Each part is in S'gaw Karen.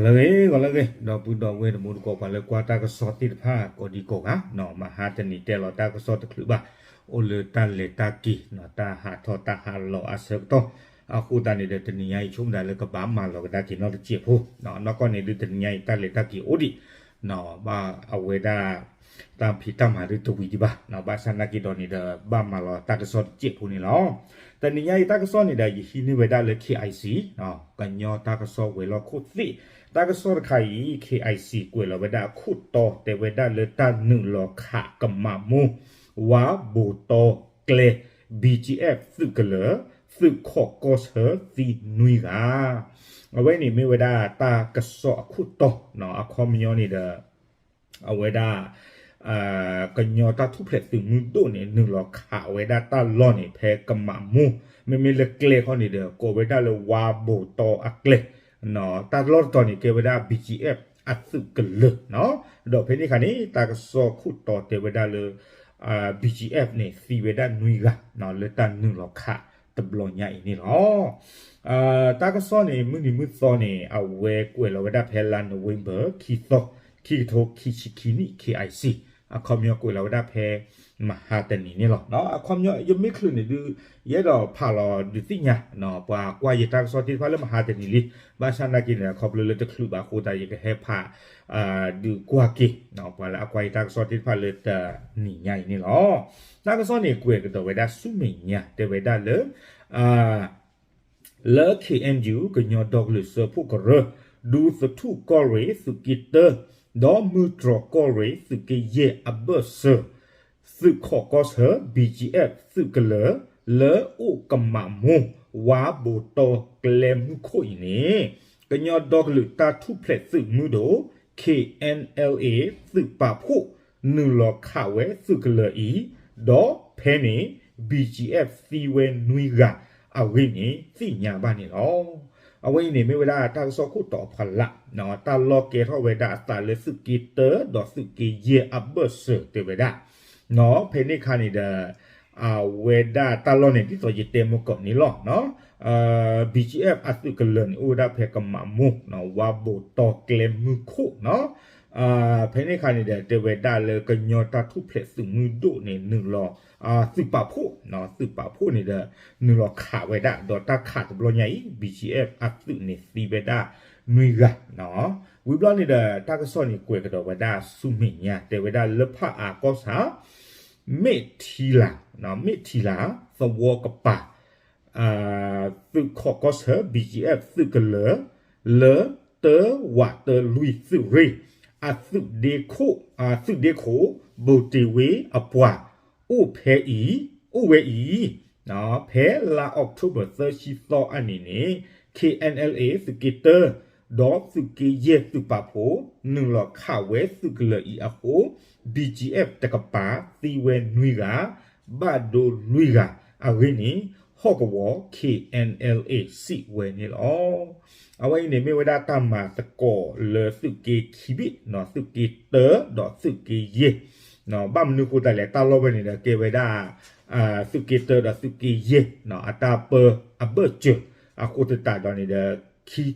လၢဂ့ၤ ဂီၤလၢဂ့ၤ ဒီပုၢ်ဒီဝဲၢ်တံၤသကိး ပှၤလၢကွၢ်တၢ်ကစီၣ်သ့ၣ်တဖၣ် ကိးဒံကိးဂၤ, မဟါတနံၤတဲလီၤတၢ်ကစီၣ်တချုးဘၣ်, အိၣ်လၢတၢ်လဲၤတၢ်က့ၤ, တၢ်ဟးထီၣ်တၢ်ဟးလီၤအဆၢကတီၢ်, အဃိသတးန့ၣ်ဒီး တနံၤညါအံၤ ဆိကမိၣ်ဒၣ်လၢကဘၣ်မၤလီၤကဒါက့ၤနီတစဲးဖိ, နီၢ်ကီၢ်န့ၣ်ဒုး တနံၤညါအံၤ တၢ်လဲၤတၢ်က့ၤအိၣ်ဒံး, ဘၣ်အဝဲဒၣ် တၢ်ဖံးတၢ်မၤဒုးတဝံၤဒံးဘၣ်, ဘၣ်ဆၣ်နာ်က့ဒီးန့ၣ်ဒီး ဘၣ်မၤလီၤတၢ်ကစီၣ်တစဲးဖိန့ၣ်လီၤ. တနံၤညါအံၤတၢ်ကစီၣ်န့ၣ်ဒီး ယဟံးန့ၢ်ဝဲဒၣ်လၢ KIC, ကညီတၢ်ကစီၣ်ဝဲၤလီၢ်ခိၣ်သ့ၣ်, တၢ်ကစီၣ်တခါအံၤ KIC ကွဲးလီၤဝဲဒၣ်အခိၣ်တီတဲဝဲဒၣ်လၢတၢ်နုာ်လီၤခးကမးမိၢ် ဝါဘိးတီကျဲ BGF သုးကလၢၤ သုးခီၣ်ကီၢ်ဆၢသံနွံဂၤ, အဝဲန့ၣ်မ့ၢ်ဝဲဒၣ်တၢ်ကစီၣ်အခိၣ်တီ, အခီပညီန့ၣ်ဒီး အဝဲဒၣ် ကညီတၢ်ထူၣ်ဖျဲးသုးမုၢ်ဒိၣ်န့ၣ် နုာ်လီၤခးဝဲဒၣ်တၢ်လီၢ်န့ၣ် ဖဲကမးမိၢ်, မ့မ့ၢ်လၢကျဲခီန့ၣ်ဒီး ကိးဝဲဒၣ်လၢဝါဘိးတီအကျဲ, တၢ်လီၢ်တတီၤန့ၣ် ကဲဝဲဒၣ် BGF အသုးကလၢၤ, ဒီးဖဲန့ၣ်အခါန့ၣ် တၢ်ကစီၣ်ခိၣ်တီတဲဝဲဒၣ်လၢ BGF န့ၣ် သံဝဲဒၣ်နွံဂၤ လၢတၢ်နုာ်လီၤခးတဘျီညါအံၤန့ၣ်လီၤ. တၢ်ကစီၣ်န့ၣ် မုၢ်နံၤမုၢ်သီန့ၣ် အဝဲကွဲးလီၤဝဲဒၣ်ဖဲလါနိၣ်ဝ့ဘၢၣ် ခံသီ, ခံကထိခံဆံခံနံၣ် KIC, အခီပညီကွဲးလီၤဝဲဒၣ်ဖဲ မဟါတနံၤန့ၣ်လီၤ. အခီပညီ ယမ့ၢ်ချုးန့ၣ်ဒုး ယအဲၣ်ဒိးဖးလီၤဒုးသ့ၣ်ညါ ပှၤကွၢ်ယတၢ်ကစီၣ်သ့ၣ်တဖၣ်လၢမဟါတနံၤလံ, ဘၣ်ဆၣ်နာ်က့န့ၣ် ခီဖျိလၢတချုးဘၣ်အဃိသတး ယကဟဲဖး ဒုးကွၢ်က့ၤ ပှၤလၢအကွၢ်ယတၢ်ကစီၣ်သ့ၣ်တဖၣ်လၢတနံၤညါအံၤန့ၣ်လီၤ. တၢ်ကစီၣ်န့ၣ် ကွဲးကဒီးဝဲဒၣ်ဆူမဲာ်ညါ တဲဝဲဒၣ်လၢ လၢ KNU ကညီဒီကလုာ်စၢဖှိၣ်ကရၢ ဒူသထူၣ်ကီၢ်ရ့ၣ်သုးက့တၢ ဒီးမုၢ်တြီၢ်ကီၢ်ရ့ၣ်သုးက့ယဲၢ်အဘၢၣ်စၢၤ သုးခီၣ်ကီၢ်ဆၢ BGF သုးကလၢၤ လၢအိၣ်ကမးမိၢ် ဝါဘိးတီကျဲမုၢ်ခိၣ်အံၤန့ၣ် ကညီဒီကလုာ်တၢ်ထူၣ်ဖျဲးသုးမုၢ်ဒိၣ် KNLA သုးပာ်ဖှိၣ် နုာ်လီၤခးဝဲသုးကလၢၤအံၤ, ဒီးဖဲန့ၣ် BGF သံဝဲနွံဂၤအဂ့ၢ်န့ၣ် သ့ၣ်ညါဘၣ်န့ၣ်လီၤ. အဝဲအံၤန့ၣ်မ့ၢ်ဝဲဒၣ်တၢ်ကစီၣ်ခိၣ်တီအဖီလာ်, တၢ်လီၢ်ကဲထီၣ်ဝဲဒၣ်အသးလၢသုးက့တၢ ဒီးသုးက့ယဲၢ်အဘၢၣ်စၢၤတဲဝဲဒၣ်, ဖဲန့ၣ်အခါန့ၣ်ဒီး အဝဲဒၣ်တၢ်လီၢ်န့ၣ် ဒ်သိးယတဲမုၢ်ကီၢ်န့ၣ်လီၤ. BGF အသုးကလၢၤန့ၣ် အိၣ်ဝဲဒၣ်ဖဲကမးမိၢ် ဝါဘိးတီကျဲမုၢ်ခိၣ်နီၤ. ဖဲန့ၣ်အခါန့ၣ်ဒီး တဲဝဲဒၣ်လၢကညီတၢ်ထူၣ်ဖျဲးသုးမုၢ်ဒိၣ်န့ၣ် နုာ်လီၤ သုးပာ်ဖှိၣ်, သုးပာ်ဖှိၣ်န့ၣ်ဒီး နုာ်လီၤခးဝဲဒၣ် ဒီးတၢ်ခးတဘျီညါအံၤ BGF အသုးန့ၣ်သံဝဲဒၣ်နွံဂၤနီၤ. ဝံၤဘျီန့ၣ်ဒီး တၢ်ကစီၣ်န့ၣ်ကွဲးကဒီးဝဲဒၣ်ဆူမဲာ်ညါ တဲဝဲဒၣ်လၢဖၣ်အၣ်ကီၢ်ဆၣ် မ့ၢ်ထံလာ်, မ့ၢ်ထံလာ် သဝီကပၤ သုးခီၣ်ကီၢ်ဆၢ BGF သုးကလၢၤ လၢတၢဝးတၢလွံၢ်သုးရ့ၣ် အသုးဒ့ခိၣ် သုးဒ့ခိၣ် ဘိၣ်တ့ၢ်ဝ့အပှၤ အိၣ်ဖဲအံၤ အိၣ်ဝဲအံၤ ဖဲလါအီးကထိဘၢၣ် သၢဆံသီအနံၤန့ၣ် KNLA သုးက့တၢ ဒီးသုးက့ယဲၢ်သုးပာ်ဖှိၣ် နုာ်လီၤခးဝဲသုးကလၢၤအံၤအဃိ BGF တကပၤသံဝဲနွံဂၤ ဘၣ်ဒိလွံၢ်ဂၤအဂ့ၢ်န့ၣ် ဟီၣ်ကဝီၤ KNLA စံးဝဲန့ၣ်လီၤ. အဝဲအံၤန့ၣ် မ့ၢ်ဝဲဒၣ်တၢ်မၤသကိးလၢသုးက့ခံဘ့ၣ်, သုးက့တၢ ဒီးသုးက့ယဲၢ်, ဘၣ်မနုၤဃိသတးလဲၣ် တၢ်လီၢ်ဝဲန့ၣ်ဒီး ကဲဝဲဒၣ် သုးက့တၢ ဒီးသုးက့ယဲၢ် အတၢ်ပၢအဘၢၣ်စၢၤ အဃိသတးဒီးန့ၣ်ဒီး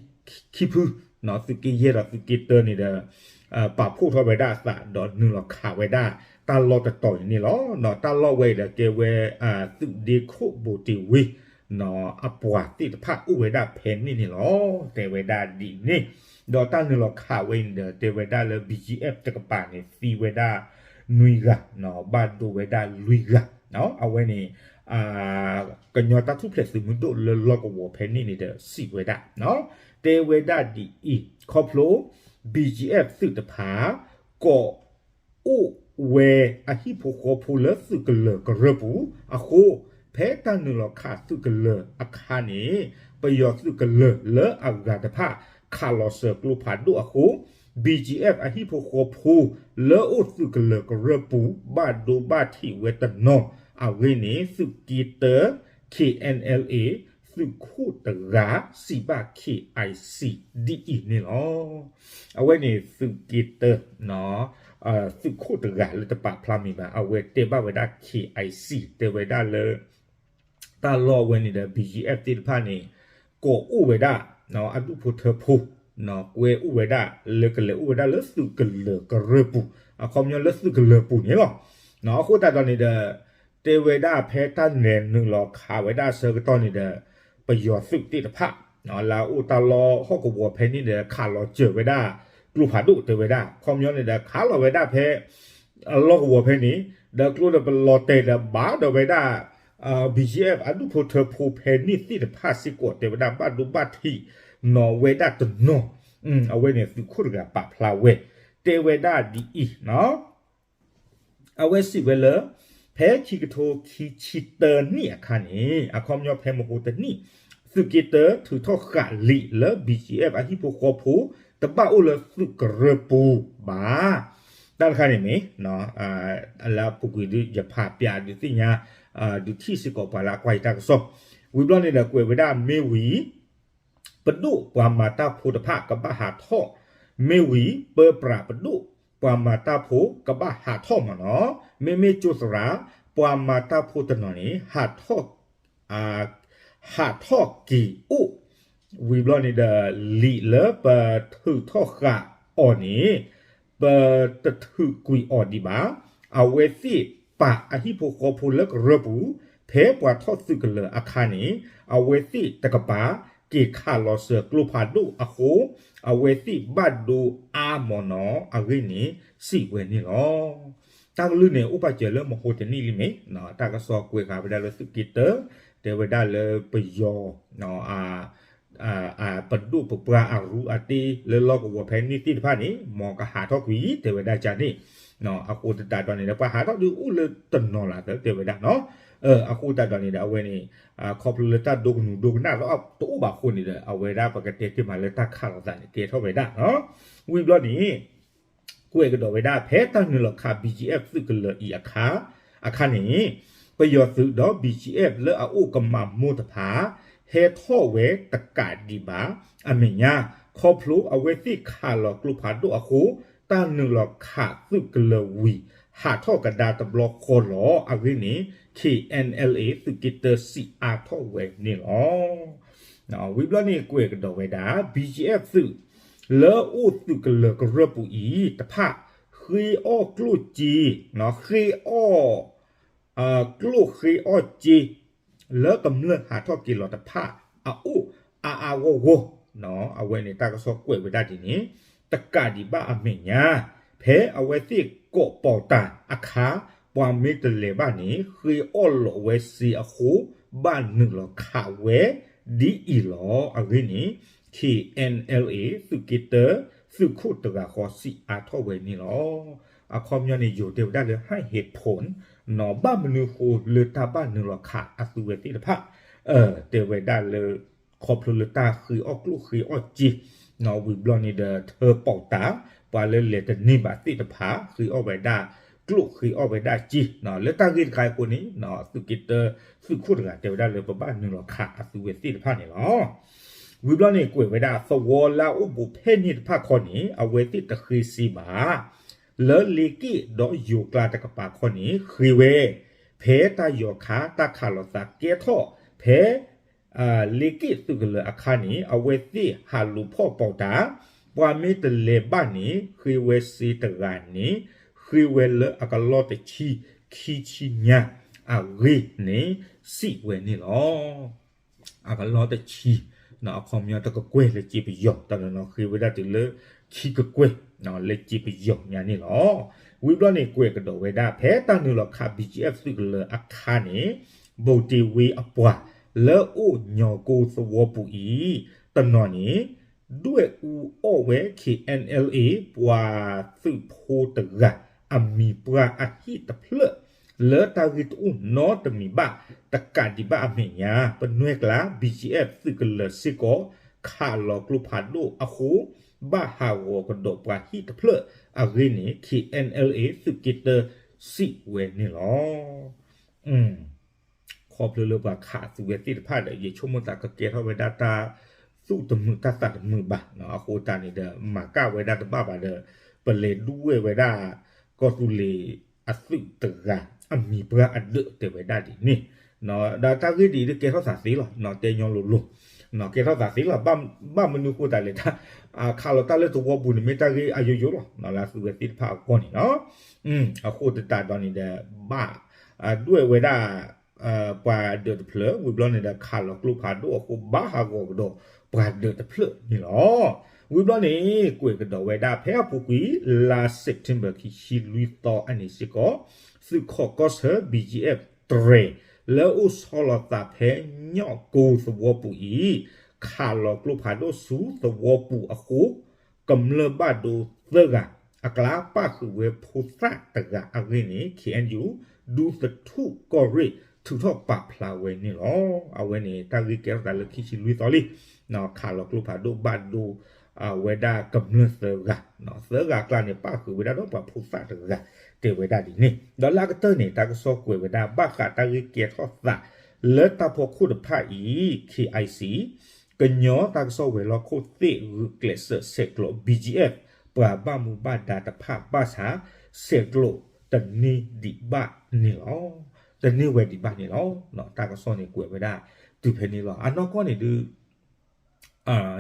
ခံဖု သုးက့ယဲၢ်ဒီးသုးက့တၢန့ၣ်ဒီး ပာ်ဖှိၣ်ထီၣ်ဝဲဒၣ်အသး ဒီးနုာ်လီၤခးဝဲဒၣ် တၢ်လီၢ်တတီၤအံၤန့ၣ်လီၤ. တၢ်လီၢ်ဝဲအံၤဒီးကဲဝဲ သုးဒ့ခိၣ်ဘိၣ်တ့ၢ်ဝ့ အပှၤသ့ၣ်တဖၣ်အိၣ်ဝဲဒၣ်ဖဲန့ၣ်န့ၣ်လီၤ. တဲဝဲဒၣ်ဒ်န့ၣ် ဒီးတၢ်နုာ်လီၤခးဝဲအံၤန့ၣ်ဒီး တဲဝဲဒၣ်လၢ BGF တကပၤန့ၣ် သံဝဲဒၣ်နွံဂၤ ဘၣ်ဒိဝဲဒၣ်လွံၢ်ဂၤ အဝဲန့ၣ် ကညီတၢ်ထူၣ်ဖျဲးသုးမုၢ်ဒိၣ်လၢလီၢ်ကဝီၤဖဲန့ၣ်န့ၣ်ဒီး စံးဝဲဒၣ် တဲဝဲဒၣ်ဒ်အံၤ ခီဖျိ BGF သုးတဖၣ် ကိးအိၣ်ဝဲအဟံၣ်ဖိဃီဖိလၢသုးကလၢၤကရၢပူၤအဃိ ဖဲတၢ်နုာ်လီၤခးသုးကလၢၤအခါန့ၣ် ပယီၤသုးကလၢၤလၢအဂၤတဖၣ် ခးလီၤစၢၤကျိဖးဒိၣ်အဃိ BGF အဟံၣ်ဖိဃီဖိ လၢအိၣ်သုးကလၢၤကရၢပူၤ ဘၣ်ဒိဘၣ်ထံးဝဲတနီၤအဂ့ၢ်န့ၣ် သုးက့တၢ KNLA သုးခိၣ်တဂၤ စံးဘၣ် KIC ဒ်အံၤန့ၣ်လီၤ. အဝဲန့ၣ်သုးက့တၢ သုးခိၣ်တဂၤလၢတပာ်ဖျါမံၤဘၣ် အဝဲတဲဘၣ်ဝဲဒၣ် KIC တဲဝဲဒၣ်လၢ တၢ်လီၢ်ဝဲန့ၣ်ဒီး BGF သ့ၣ်တဖၣ်န့ၣ် ကိးအိၣ်ဝဲဒၣ် အဒူၣ်ဖိထၢဖိ ကွဲအိၣ်ဝဲဒၣ် လၢကလဲၤအိၣ်ဝဲဒၣ်လၢသုးကလၢၤကရၢၢ်ပူၤ, အခီပညီလၢသုးကလၢၤပူၤန့ၣ်လီၤ. အဃိသတးဒီးန့ၣ်ဒီး တဲဝဲဒၣ်ဖဲတၢ်နဲၤနုာ်လီၤခးဝဲဒၣ်ဆၢကတီၢ်န့ၣ်ဒီး ပယီၤသုးသ့ၣ်တဖၣ် လၢအအိၣ်တၢ်လီၢ်ဟီၣ်ကဝီၤဖဲန့ၣ်ဒီး ခးလီၤစၢၤဝဲဒၣ် ကျိဖးဒိၣ်တဲဝဲဒၣ် အခီပညီန့ၣ်ဒီး ခးလီၤဝဲဒၣ်ဖဲ အလီၢ်ကဝီၤဖဲန့ၣ် ဒီးကျိဒီးပလီၤတဲာ်ဒီးဘၣ်ဒီးဝဲဒၣ် BGF အဒူၣ်ဖိထၢဖိဖဲန့ၣ်သ့ၣ်တဖၣ်စ့ၢ်ကီးတဲဝဲဒၣ် ဘၣ်ဒိဘၣ်ထံးနီၤဝဲဒၣ်တနီၤ, အဝဲန့ၣ်သုးခိၣ်တဂၤပာ်ဖျါဝဲ တဲဝဲဒၣ်ဒ်အံၤ အဝဲစံးဝဲလၢ ဖဲခံကထိခံဆံတၢနံၣ်အခါန့ၣ် အခီပညီဖဲမဟိတနံၣ် သုးက့တၢ ထုးထီၣ်ဃာ်လံာ်လၢ BGF အဟံၣ်ဖိဃီဖိ တဘၣ်အိၣ်လၢသုးကရၢၢ်ပူၤဘၣ်. တၢ်တခါန့ၣ်မ့ၢ် လၢအပူၤကွံာ်ဒုးယဖးပၠးဒုးသ့ၣ်ညါ ဒုးထံၣ်စ့ၢ်ကီးပှၤလၢအကွၢ်ယတၢ်ကစီၣ် ဝံၤဘျီန့ၣ်ဒီးကွဲးဝဲဒၣ်မ့ၢ်ဝံၤ ပဒိၣ်ပှၤမၤတၢ်ဖိတဖၣ်ကဘၣ်ဟးထီၣ်, မ့ၢ်ဝံၤ ပၢပြးပဒိၣ်ပှၤမၤတၢ်ဖိကဘၣ်ဟးထီၣ်မ့ၢ်နီၤ, မ့မ့ၢ်ကၠိသရၣ် ပှၤမၤတၢ်ဖိတနီၤန့ၣ် ဟးထီၣ် ဟးထီၣ်က့ၤအိၣ်, ဝံၤဘျီန့ၣ်ဒီး လံာ်လၢပထုးထီၣ်ဃာ်အီၤန့ၣ် ပတထုးကွံာ်အီၤဒံးဘၣ်. အဝဲသ့ၣ်ပာ်အဟံၣ်ဖိဃီဖိလၢကရၢၢ်ပူၤ ဖဲပှၤထီၣ်သုးကလၢၤအခါန့ၣ် အဝဲသ့ၣ်တကပၤ က့ၤခးလီၤစၢၤကျိဖးဒိၣ်အဃိ အဝဲသ့ၣ်ဘၣ်ဒိအါမ့ၢ်နီၤ အဂ့ၢ်န့ၣ် စံးဝဲန့ၣ်လီၤ. တၢ်ကလုၢ်န့ၣ် အိၣ်ပာ်စၢၤလၢမဟိတနံၣ်လံမ့ၢ် တၢ်ကစီၣ်ကွဲးဃာ်ဝဲဒၣ်လၢသုးက့တၢ တဲဝဲဒၣ်လၢပယီၤ ပဒိၣ်ပပှၢ်အရူအတ့လၢလီၢ်ကဝီၤဖဲန့ၣ်သ့ၣ်တဖၣ်န့ၣ် မ်ကဟးထီၣ်ကွံာ် တဲဝဲဒၣ်ကန့ၣ်, အဃိသတးဒီးန့ၣ်ဒီး ပှၤဟးထီၣ်ဒုးအိၣ်လၢတနီၤလၢ်သၢတဲဝဲဒၣ်နီၤ, အဃိသတးဒီးန့ၣ်ဒီး အဝဲန့ၣ် ခီဖျိလၢတၢ်ဒိကနုာ်ဒိကနၣ်ဒီးတအိၣ်ဘၣ်အဃိန့ၣ်ဒီး အဝဲဒၣ်ပကတဲတ့ၢ်မးလၢတၢ်ခးလိာ်သးန့ၣ် ကဲထီၣ်ဝဲဒၣ်နီၤ, ဝံၤဘျီန့ၣ် ကွဲးကဒီးဝဲဒၣ် ဖဲတၢ်နုာ်လီၤခး BGF သုးကလၢၤအံၤအခါ, အခါန့ၣ် ပယီၤသုးဒီး BGF လၢအအိၣ်ကမၤမိၢ်တဖၣ် ဟဲထီၣ်ဝဲတကးဒံးဘၣ် အမဲာ်ညါ ခီဖျိအဝဲသ့ၣ်ခးလီၤကျိဖးဒိၣ်အဃိ တၢ်နုာ်လီၤခးသုးကလၢၤဝံၤ ဟးထီၣ်ကဒါတဘျီဃီလီၤ. အဂ့ၢ်န့ၣ် KNLA သုးက့တၢစံးအါထီၣ်ဝဲန့ၣ်လီၤ. ဝံၤဘျီန့ၣ်ကွဲးကဒီးဝဲဒၣ် BGF သုး လၢအိၣ်သုးကလၢၤကရၢၢ်ပူၤအံၤတဖၣ် ဃ့အီၣ်ကျိၣ်စ့, ဃ့အီၣ် ကျိၣ်ဃ့အီၣ်စ့ လၢကမျၢၢ်ဟးထီၣ်က့ၤလီၤတဖၣ်အအိၣ်အါအါဂီၢ်ဂီၢ်, အဝဲန့ၣ်တၢ်ကစီၣ်ကွဲးဝဲဒၣ်ဒ်န့ၣ် တကးဒံးဘၣ်အမဲာ်ညါ ဖဲအဝဲသ့ၣ်ကိးပီၤတၢ်အခါ ပှၤမ့ၢ်တလဲၤဘၣ်န့ၣ် ဃ့အီၣ်လီၤဝဲစ့အဃိ ဘၣ်နုာ်လီၤခးဝဲဒ်အံၤလီၤ. အဂ့ၢ်န့ၣ် KNLA သုးက့တၢ သုးခိၣ်တဂၤဃီစံးအါထီၣ်ဝဲန့ၣ်လီၤ. အခီပညီန့ၣ် ယိၤတဲဝဲဒၣ်လၢ ဟၣ်ဟ့းဖိၣ် ဘၣ်မနုၤဃိလၢတၢ်ဘၣ်နုာ်လီၤခးအသုဝဲသ့ၣ်တဖၣ် တဲဝဲဒၣ်လၢ ခီဖျိလၢတၢ်ဃ့အီၣ်ကျိၣ်ဃ့အီၣ်စ့ ဝံၤဘျီန့ၣ်ဒီး ထၢပီးတၢ် ပှၤလၢလဲၤတန့ၢ်ဘၣ်သ့ၣ်တဖၣ် ဃ့အီၣ်ဝဲဒၣ်ကျိၣ်ဃ့အီၣ်ဝဲဒၣ်စ့ လၢတၢ်ဂ့ၢ်တခါအံၤအဃိန့ၣ် သုးက့တၢ သုးခိၣ်တဂၤတဲဝဲဒၣ်လၢပဘၣ်နုာ်လီၤခးအသုဝဲသ့ၣ်တဖၣ်န့ၣ်လီၤ. ဝံၤဘျီန့ၣ်ကွဲးဝဲဒၣ် သဝီလၢအအိၣ်ဘူးဖဲန့ၣ်တဖၣ်ခီန့ၣ် အဝဲသ့ၣ်တဃ့စ့ဘၣ် လၢလ့က့ၣ်ဒီးယိၤကျါတကပၤခီန့ၣ် ဃ့ဝဲ ဖဲတၢ်ယီၤခါတၢ်ခးလိာ်သးကဲထီၣ် ဖဲ လ့က့ၣ်သုးကလၢၤအခါန့ၣ် အဝဲသ့ၣ်ဟးလူၤဖီၣ်ပီးတၢ် ပှၤမ့ၢ်တလဲၤဘၣ်န့ၣ် ဃ့ဝဲစ့တဂၤန့ၣ် ဃ့ဝဲလၢအကလီၢ်တဆံ ခံဆံညါအဂ့ၢ်န့ၣ် စံးဝဲန့ၣ်လီၤ. အကလီၢ်တဆံ အခီပညီတကကွဲၢ်လၢစ့ပယီၤ တနီၤနီၤဃ့ဝဲဒၣ်တုၤလၢ ခံကကွဲၢ် လၢစ့ပယီၤညါန့ၣ်လီၤ. ဝံၤဘျီန့ၣ်ကွဲးကဒီးဝဲဒၣ် ဖဲတၢ်နုာ်လီၤခး BGF သုးကလၢၤအခါန့ၣ် ဘူးတ့ၢ်ဝ့အပှၤ လၢအိၣ်ညီကိသဝီပူၤအံၤ တနီၤန့ၣ် ဒွဲၣ်အူအီၣ်ဝဲ KNLA ပှၤသုးဖိတဂၤ အမံၤပှၢ်အဟံၣ်တဖျၢၣ် လၢတၢ်ဂ့ၢ်တအိၣ်နီတမံၤဘၣ် တကးဒံးဘၣ်အမဲာ်ညါ ပနွဲၢ်ကျါ BGF သုးကလၢၤစ့ၢ်ကီး ခးလီၤကျိဖးဒိၣ်အဃိ ဘၣ်ဟးဂီၤကဒီးပှၤဟံၣ်တဖျၢၣ်အဂ့ၢ်န့ၣ် KNLA သုးက့တၢစံးဝဲန့ၣ်လီၤ. ခီဖျိလၢပှၤခးအသုဝဲသ့ၣ်တဖၣ်ဒီး ယဆိကမိၣ်သးကကဲထီၣ်ဝဲဒၣ်တၢ်သူၣ်တမုာ်တၢ်သးတမုာ်ဘၣ်. အဃိသတးန့ၣ်ဒီး မၤကၣ်ဝဲဒၣ်တဘၣ်ဘၣ်ဒီး ပလဲၤဒွဲၣ်ဝဲဒၣ် ကီၢ်သူလ့ၤအသုးတဂၤ အမံၤပှၢ်အဒၢးတဲဝဲဒၣ်ဒ်န့ၣ် ဒီးတၢ်ဂ့ၢ်ဒ်အံၤဒ်ကဲထီၣ်သးသ့လီၤ တဲညီလိၤလိၤ ကဲထီၣ်သးသ့လီၤ. ဘၣ်မနုၤဃိသတးလဲၣ်, ခးလီၤတၢ်လၢသဝီပူၤန့ၣ် မ့ၢ်တၢ်ဂ့ၢ်အယိယိလီၤ လၢအသုဝဲသ့ၣ်တဖၣ်အဂီၢ်န့ၣ်လီၤ. အဃိသတးဒီးန့ၣ်ဒီး ဘၣ် ဒွဲၣ်ဝဲဒၣ် ပှၤဒၢးတဖျၢၣ် ဝံၤဘျီန့ၣ်ဒီး ခးလီၤကျိဖးဒိၣ်အဃိ ဘၣ်ဟးဂီၤကဒီးပှၤဒၢးတဖျၢၣ်န့ၣ်လီၤ. ဝံၤဘျီန့ၣ် ကွဲးကဒီးဝဲဒၣ်ဖဲအပူၤကွံာ် လါ September ခံဆံလွံၢ်သီအနံၤစ့ၢ်ကီး သုးခိးကီၢ်ဆၢ ဘံၣ်ကၠံၣ်အဲၣ် တြဲၤ လၢအိၣ်ဆီလီၤသးဖဲ ညီၣ်ကိသဝီပူၤအံၤ ခးလီၤကျိဖးဒိၣ်ဆူသဝီပူၤအဃိ ကမျၢၢ်ဘၣ်ဒိသၢဂၤ အကျါပၣ်ဃုာ်ဝဲဖိသၣ်တဂၤအဂ့ၢ်န့ၣ် ခ့ၣ်အဲၣ်ယူၣ် ဒူသထူၣ်ကီၢ်ရ့ၣ် ထုးထီၣ်ပာ်ဖျါဝဲန့ၣ်လီၤ. အဝဲန့ၣ် တၢ်ဂ့ၢ်ကဲထီၣ်သးလၢခံဆံလွံၢ်သီလံ ခးလီၤကျိဖးဒိၣ်ဘၣ်ဒိ အဝဲဒၣ်ကမျၢၢ်သၢဂၤ, သၢဂၤအကျါန့ၣ် ပၣ်ဃုာ်ဝဲဒၣ်ဒီးပှၤဖိသၣ်တဂၤ တဲဝဲဒၣ်ဒ်န့ၣ်. ဒီးလၢအကတၢၢ်န့ၣ် တၢ်ကစီၣ်ကွဲးဝဲဒၣ် ဘၣ်ဃးတၢ်ဂ့ၢ်ကဲထီၣ်သး လၢတၢ်ဖီခိၣ်တဖၣ်အံၤ ခ့ၣ်အဲၣ်စံၣ် ကညီတၢ်ကစီၣ်ဝဲၤလီၢ်ခိၣ်သ့ၣ် ဂုာ်ကျဲးစၢးဆဲးကျိး ဘံၣ်ကၠံၣ်အဲၣ် ပှၤဘၣ်မူဘၣ်ဒါတဖၣ်ဘၣ်ဆၣ် ဆဲးကျိးတန့ၢ်ဒံးဘၣ်န့ၣ်လီၤ. တန့ၢ်ဝဲဒံးဘၣ်န့ၣ်လီၤ. တၢ်ကစီၣ်န့ၣ်ကွဲးဝဲဒၣ်တုၤဖဲန့ၣ်လီၤ. အနီၢ်ကီၢ်န့ၣ်ဒုး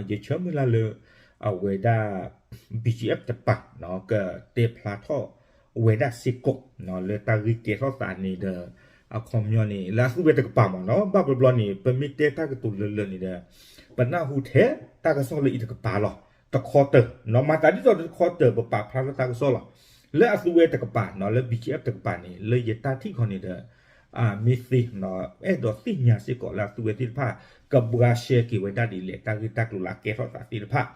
ယဆၢမုၢ်လၢ်လၢ အဝဲဒၣ် ဘံၣ်ကၠံၣ်အဲၣ် တပၤ ကတဲဖျါထီၣ်ဝဲဒၣ်စ့ၢ်ကီး လၢတၢ်ဂ့ၢ်ကဲထီၣ်သးန့ၣ်ဒီး အခီပညီန့ၣ် လၢအသုဝဲတကပၤမ့ၢ်နီၤ ဘၣ်ဘျီဘျီန့ၣ် ပမ့ၢ်တဲတၢ်ကတိၤလၢလၢန့ၣ်ဒီး ပနၢ်ဟူထဲတၢ်ကစီၣ်လၢအံၤတကပၤလီၤ. တခီတၢၢ် မၤသးဒ်သိးတခီတၢၢ် ပပာ်ဖျါထီၣ်တၢ်ကစီၣ်လီၤ. လၢအသုဝဲတကပၤနီၤ လၢ ဘံၣ်ကၠံၣ်အဲၣ် တကပၤန့ၣ် လၢယတၢ်ထံၣ်ခီန့ၣ်ဒီး မ့ၢ်သ့ အဲၣ်ဒိးသ့ၣ်ညါစ့ၢ်ကီးလၢအသုဝဲသ့ၣ်တဖၣ် ကဘှါရှဲက့ၤဝဲဒၣ်ဒ်လဲၣ် တၢ်ဂ့ၢ်တၢ်ကျိၤလၢအကဲထီၣ်သးသ့ၣ်တဖၣ်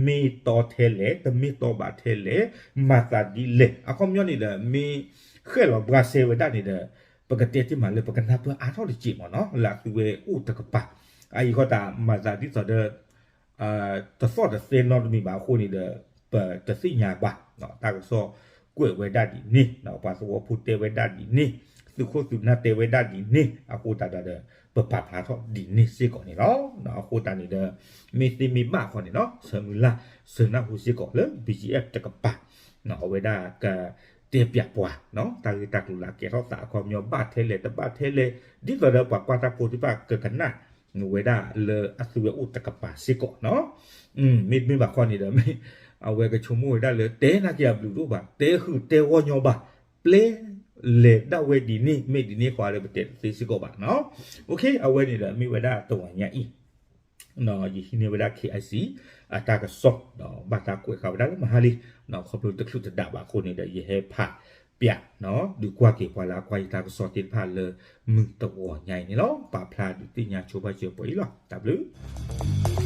မ့ၢ်တီထဲလဲၣ် တမ့ၢ်တီဘၣ်ထဲလဲၣ် မၤသးဒ်လဲၣ် အခီပညီန့ၣ်ဒီး မ့ၢ်ဃဲၣ်လီၤဘှါရှဲဝဲဒၣ်န့ၣ်ဒီး ပကတဲတ့ၢ်မးလၢပကနၢ်ပၢၢ်အါထီၣ်တစဲးမ့ၢ်နီၤ လၢအသုဝဲအိၣ်တကပၤ အအံၤဃီတၢ် မၤသးဒ်သိးဒီး တသီၣ်တသဲနီတမံၤဘၣ်အဃိန့ၣ်ဒီး ပတသ့ၣ်ညါဘၣ် တၢ်ကစီၣ်ကွဲးဝဲဒၣ်ဒ်န့ၣ် ပှၤသဝီဖိတဲဝဲဒၣ်ဒ်န့ၣ် သုးခိၣ်သုးနၢ်တဲဝဲဒၣ်ဒ်န့ၣ် အဃိသတးဒီး ပပာ်ဖျါထီၣ်ဒ်န့ၣ်စ့ၢ်ကီးန့ၣ်လီၤ. အဃိသတးန့ၣ်ဒီး မ့ၢ်သ့မ့ၢ်ဘၣ်ဃီန့ၣ်နီၤ ဆၢမုၢ်လၢ် ဆၢနၢ်ဟူစ့ၢ်ကီးလၢ ဘံၣ်ကၠံၣ်အဲၣ် တကပၤ အဝဲဒၣ်ကတဲပျးပှၤ တၢ်ဂ့ၢ်တၢ်ကျိၤလၢအကဲထီၣ်သးအခီပညီဘၣ်ထဲလဲၣ်တဘၣ်ထဲလဲၣ် ဒ်သိးဒီးပှၤကွၢ်တၢ်ဖိသ့ၣ်တဖၣ်ကကနၣ် ဝဲဒၣ်လၢအသုဝဲအိၣ်တကပၤစ့ၢ်ကီးနီၤ မ့တမ့ၢ်ဘၣ်ဃီန့ၣ်ဒီး မ့ၢ်အဝဲကဆိကမိၣ်ဝဲဒၣ်လၢ တဲနာ်က့ၤအဘျုးတအိၣ်ဘၣ် တဲဃုာ်တဲဂီၢ်ညီဘၣ် ပျဲလဲၤဒၣ်ဝဲဒ်န့ၣ် မ့ၢ်ဒ်န့ၣ်ဃီဒီးပတဲတသ့စ့ၢ်ကီးဘၣ်နီၤ အဝဲန့ၣ်ဒီးမ့ၢ်ဝဲဒၣ်တဝီညါအံၤ ယဟံးန့ၢ်ဝဲဒၣ် ခ့ၣ်အဲၣ်စံၣ် အတၢ်ကစီၣ် ဒီးဘၣ်တၢ်ကွဲးဃာ်ဝဲဒၣ်လၢမဟါလံ ခီဖျိတချုးတဒးဘၣ်အဃိန့ၣ်ဒီး ယဟဲဖးပျး ဒုးကွၢ်က့ၤပှၤလၢအကွၢ်ယတၢ်ကစီၣ်သ့ၣ်တဖၣ်လၢမုၢ်တဝီညါအံၤန့ၣ်လီၤ. ပာ်ဖျါဒုးသ့ၣ်ညါဆိဘၣ်စၢၤပှၤအံၤလီၤ. တၢ်ဘျုး